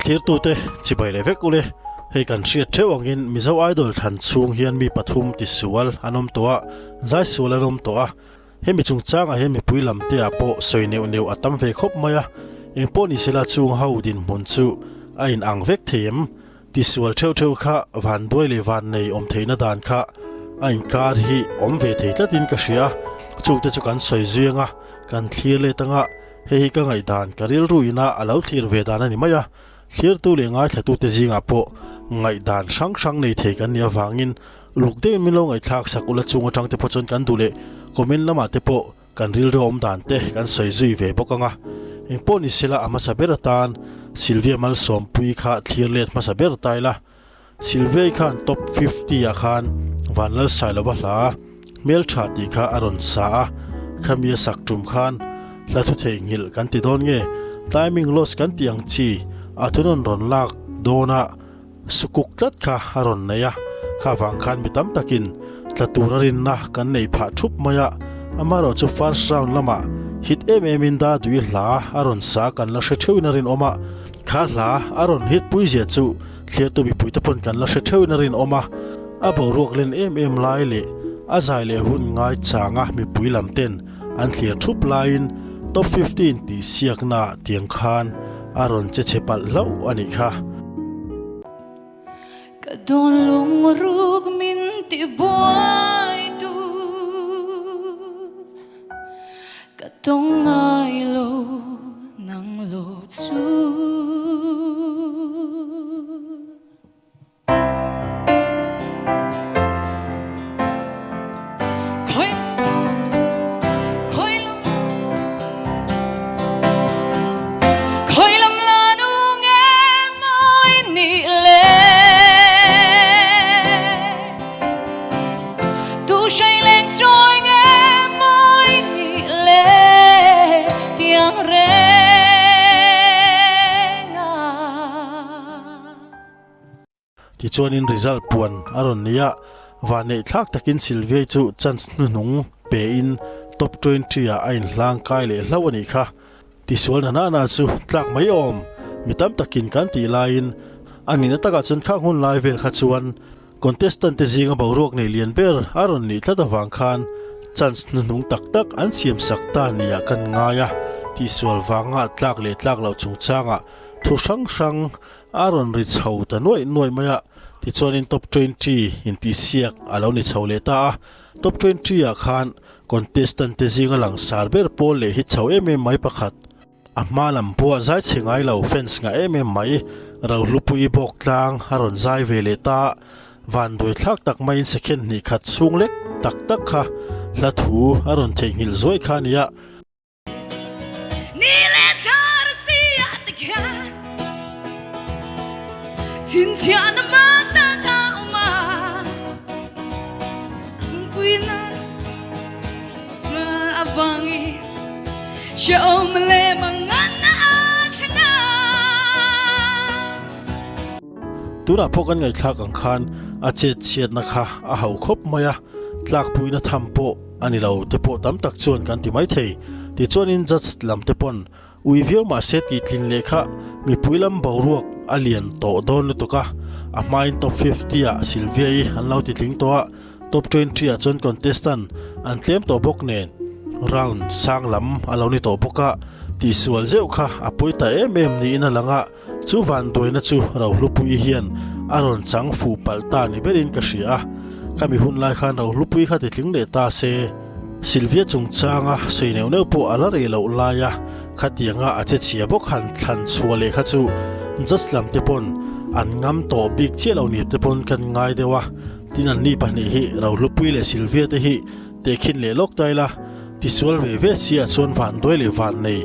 Thlirtute chibai leh vek ule, hei kan hriat theuh angin Mizo Idol thlan chhung hian mi pathum tisual an awm tawh a, zai sual an awm tawh a. Hemi chungchangah hian mipui lamte ah pawh sawi neuh neuh a tam ve khawp mai a, engpawh ni sela chung ho dinhmun chu a in ang vek thei em? Tisual theuh theuh kha vanduai leh vannei awm theihna dan kha a inkar hi awm ve thei tlatin ka hria a, chungte chu kan sawi zui anga kan thlir let anga hei hi ka ngaihdan ka rilru ina a lo thlir ve dan a ni mai a, thlirtu leh ngaithlatute zingah pawh ngaihdan hrang hrang nei thei kan nih avangin Luk deuhin min lo ngaihthlak sak ula chung atang te pawh chuan kan duh leh comment lamah te pawh kan rilru awm dan te kan sawi zui ve bawk ang a. Engpawh ni sela a hmasa ber atan Sylvia Malsawmpuii kha thlir let hmasa ber ta ila. Sylvia-i khan top 50 ah khan Vanlalsailova hla hmeltha tih kha a rawn sa a, khami a sak tum khan hla thu theihnghilh kan ti dawn nge timing loss kan tih ang chi a thunawn rawn lak dawn a, Sukuk tlat kha a rawn nei a, kha vang khan mi tam takin tla tur a rinna kan nei phah thup mai a, amaherawh chu first round lamah hit em em in Dadui hla a rawn sa kan la hre theuhin a rinawm a, kha hla a rawn hit pui zia chu thliartu mipuite pawn kan la hre theuhin a rinawm a, a boruak len em em lai leh a zai leh hun ngai changa mipui lam ten an thliar thup laiin top 15 tih siakna tiang khan a rawn che chhe palh hlauh a nih kha. Ka dawn lungruk min ti buai tu Ka tawng ngai lo nang lo chu. Tichuanin result puan a rawn ni a, vanneih thlak takin Sylviai chu chance hnuhnung pein top 20 ah a inhlang kai leh hlauh a nih kha. Tisual na nana chu tlak mai awm, mi tam takin kan tih laiin a nihna takah chuan khang hun lai vel kha chuan contestant te zinga boruak nei lian ber a rawn nih tlat avang khan chance hnuhnung tak tak an siam sak ta nia kan ngai a, tihsual vanga tlak leh tlak loh chungchangah thu hrang hrang A rawn ri chho ta nuaih nuaih mai a, tichuanin Top 20 intihsiak a lo ni chho leh ta a. Top 20 ah khan contestant te zinga langsar ber pawl leh hit chho em em mai pakhat, a hma lam pawh zai chhe ngai lo fans ngah em em mai, Rohlupui bawk tlang a rawn zai ve leh ta a. Vanduai thlak tak maiin second hnih khat chhung lek tak tak kha hla thu a rawn theihnghilh zuai kha a ni a. Ni le thar si ah te khian Chhinchhiah na ma ta ka uma Pui na na avangi Hreawm le mangan na a thlanga. Tunah pawh kan ngaihthlak ang khan a chet chhiatna kha a hau khawp mai a, tlakpuina tham pawh a ni lo te pawh tam tak chuan kan ti mai thei. Tichuanin judge lam te pawn ui viau mah se tih tlin leh kha mipui lam boruak a lian tawh dawn lutuk a, a hmain top 50 ah Sylvia-i an lo ti tling tawh a, top 20 ah chuan contestant an tlem tawh bawk nen round sang lam a lo ni tawh bawk a, tihsual zeuh kha a pawi ta em em niin a lang a. Chu vanduaina chu Rohlupuii hian a rawn chang fuh palh ta ni berin ka hria a, ka mi hun lai khan Rohlupuii kha titling leh ta se, Sylvia chungchanga sawi neuh neuh pawh a la rei loh laia khatianga a che chhia bawk han thlan chhuah leh kha chu Judge lam te pawn an ngam tawh bik chiah lo ni te pawn kan ngai deuh a, tin an ni pahnih hi Rohlupuii leh Sylvia te hi tehkhin leh lawk ta ila Tisual ve ve si ah chuan vanduai leh vannei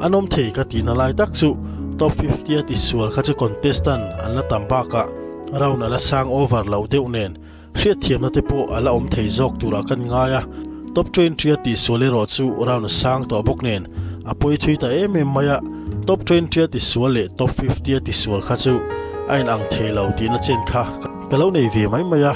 an awm thei ka tihna lai tak chu top 50 a tisual kha chu contestant an la tam bakah round a la sang over loh deuh nen hriatthiamna te pawh a la awm thei zawk turah kan ngai a, top 20 a tisual erawh chu round a sang tawh bawk nen a pawi thui ta em em mai a, top 20 a tisual leh top 50 a tisual kha chu a inang thei lo tihna chen kha ka lo nei ve mai mai a,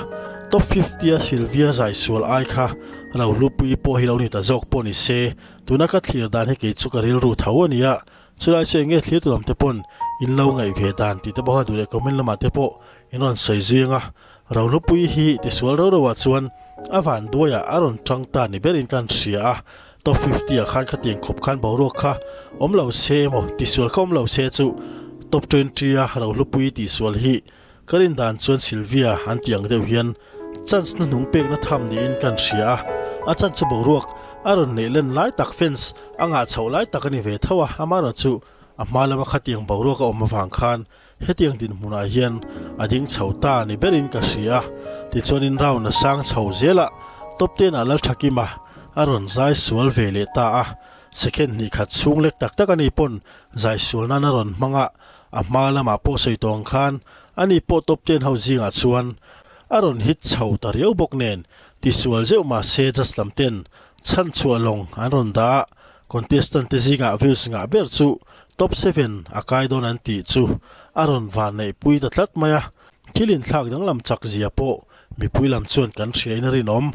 top 50 a Sylvia zai sual ai kha Rohlupui pawh hi lo ni ta zawk pawh ni se, tuna ka thlir dan hi kei chu ka rilru tho a nia, chulai chu eng nge thlir tu lam te pawn In lo ngaih ve dan tih te pawh kha duh leh comment lamah te pawh in rawn sawi zui ang a. Rohlupuii hi tisual reuh reuh ah chuan a van duaiah a rawn tang ta ni berin kan hria a. Top 50 ah khan khatiang khawp khan boruak kha awm lo se emaw tisual kha awm lo se chu Top 20 a Rohlupuii tihsual hi Ka rin dan chuan Sylvia an tih ang deuh hian chance hnuhnung pekna tham niin kan hria a, a chan chu boruak a rawn neih len lai tak fence a ngah chhoh lai tak a ni ve tho a, amaherawh chu a hma lama khatiang boruak a awm avang khan hetiang dinhmunah hian a ding chho ta ni berin ka hria a, tichuanin round a sang chho zel a, top ten ah Lalthakima a rawn zai sual ve leh ta a, second hnih khat chhung lek tak tak a ni pawn zai sual nan a rawn hmang a, A hma lamah pawh sawi tawh ang khan ani pawh top ten ho zingah chuan a rawn hit chho ta riau bawk nen tisual zeuh mah se judge lam ten chhanchhuah lawng an rawn dah a, contestant te zingah views ngah ber chu top seven a kai dawn an tih chu a rawn van neih pui ta tlat mai a, thil inthlak danglam chak zia pawh mipui lam chuan kan hria in a rinawm.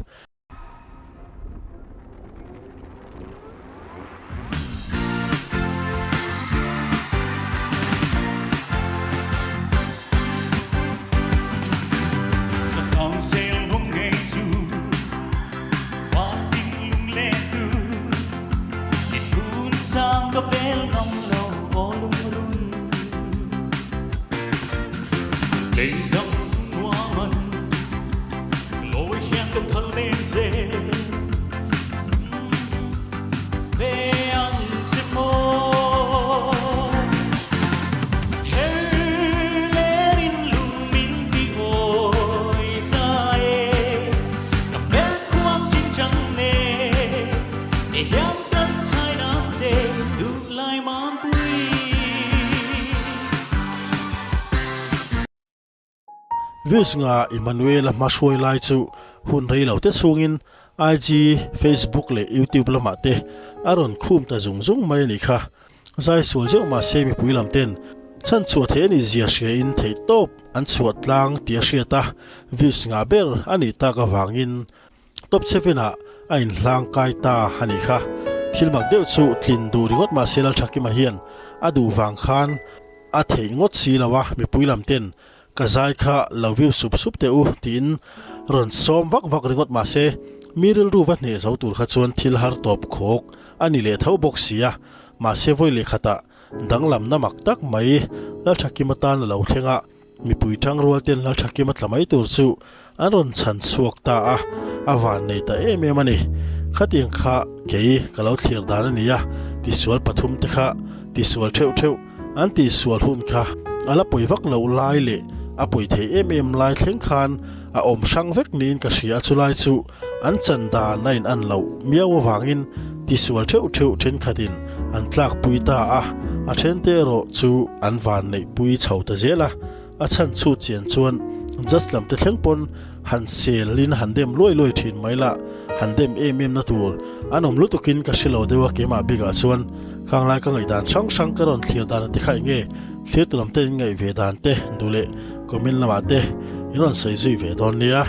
Views nga Emmanuel-a hma hruai lai chu hun rei lo te chhungin IG, Facebook leh YouTube lamah te a rawn khum ta zung zung mai a nih kha. Zai sual zeuh mah se mipui lam ten chhan chhuah thei a nih zia hria in theih tawp an chhuah tlang tih a hriat a, views ngah ber a nih tak avangin Top 7 ah a inhlang kai ta a nih kha. Thil mak deuh chu tlin duh ringawt mah se Lalthakima hian a duh vang khan a theih ngawt si lo a, mipui lam ten ka zai kha lo view sup sup teh u tiin rawn sawm vak vak ringawt mah se mi rilru va hneh zo tur kha chuan thil har tawp khawk a ni leh tho bawk si a, mahse vawi leh khatah danglamna mak tak mai Lalthakima tan a lo thleng a. Mipui tangrual ten Lalthakima tla mai tur chu an rawn chhan chhuak ta a, a van nei ta em em a ni. Khatiang kha kei ka lo thlir dan a ni a, tisual pathum te kha tisual theuh theuh an tihsual hun kha a la pawi vak loh lai leh a pawi thei em em lai thleng khan a awm hrang vek niin ka hria a, chulai chu an chan dan a in an loh miau avangin tisual theuh theuh thenkhatin an tlakpui ta a, a thente erawh chu an van neihpui chho ta zel a, a chhan chhut chian chuan judge lam te thleng pawn han sel in han dem luai luai thin mai lah, han dem em em na tur an awm lutukin ka hre lo deuh a keimah bikah chuan khang lai ka ngaihdan hrang hrang ka rawn thlir dan te kha eng nge thlir tu lam te in ngaih ve dan te duh leh comment lamah te in rawn sawi zui ve dawn nia.